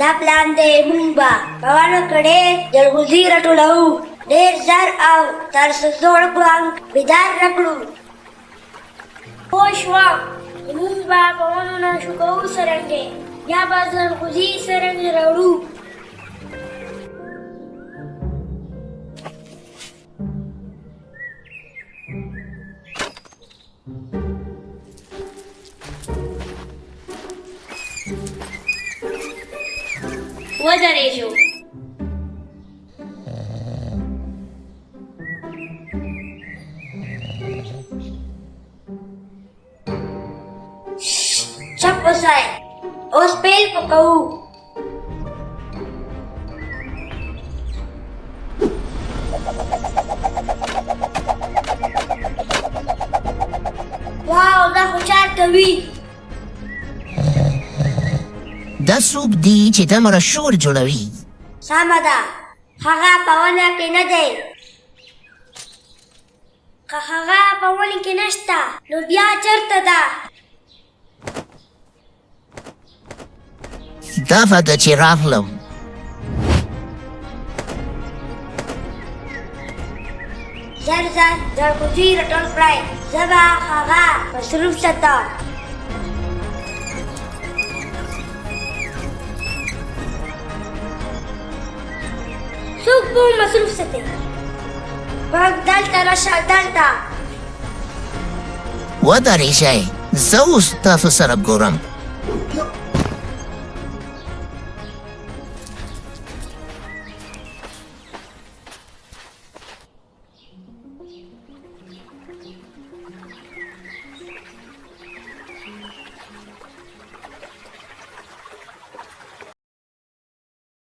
دا پلان دی. مونږ به په ونو کې ډېر جلغوزي راټولوو. ډېر زر او تر زوړ پړانګ بیدار نه کړو. پوه شوم. مونږ به په ونو نه شوکوو څرنګه؟ بیا به جلغوزي څرنګه راوړو؟ ودرېږو. چپ اوسئ، اوس پیل په کوو. واو، دا خو چار کوي. دا څوک دي چې دومره شور جوړوي؟ سمه ده، هغه په ونه کې نه دی. که هغه په ونې کې نشته، نو بیا چېرته ده؟ دغه ده چې راغلم. زر زر جلغوزي راټول کړئ، زه به هغه مصروف ساتم. څوک به مصروف ساتي؟ پړانګ، دلته راشه، دلته. ودرېږئ، زه اوس تاسو سره ګورم.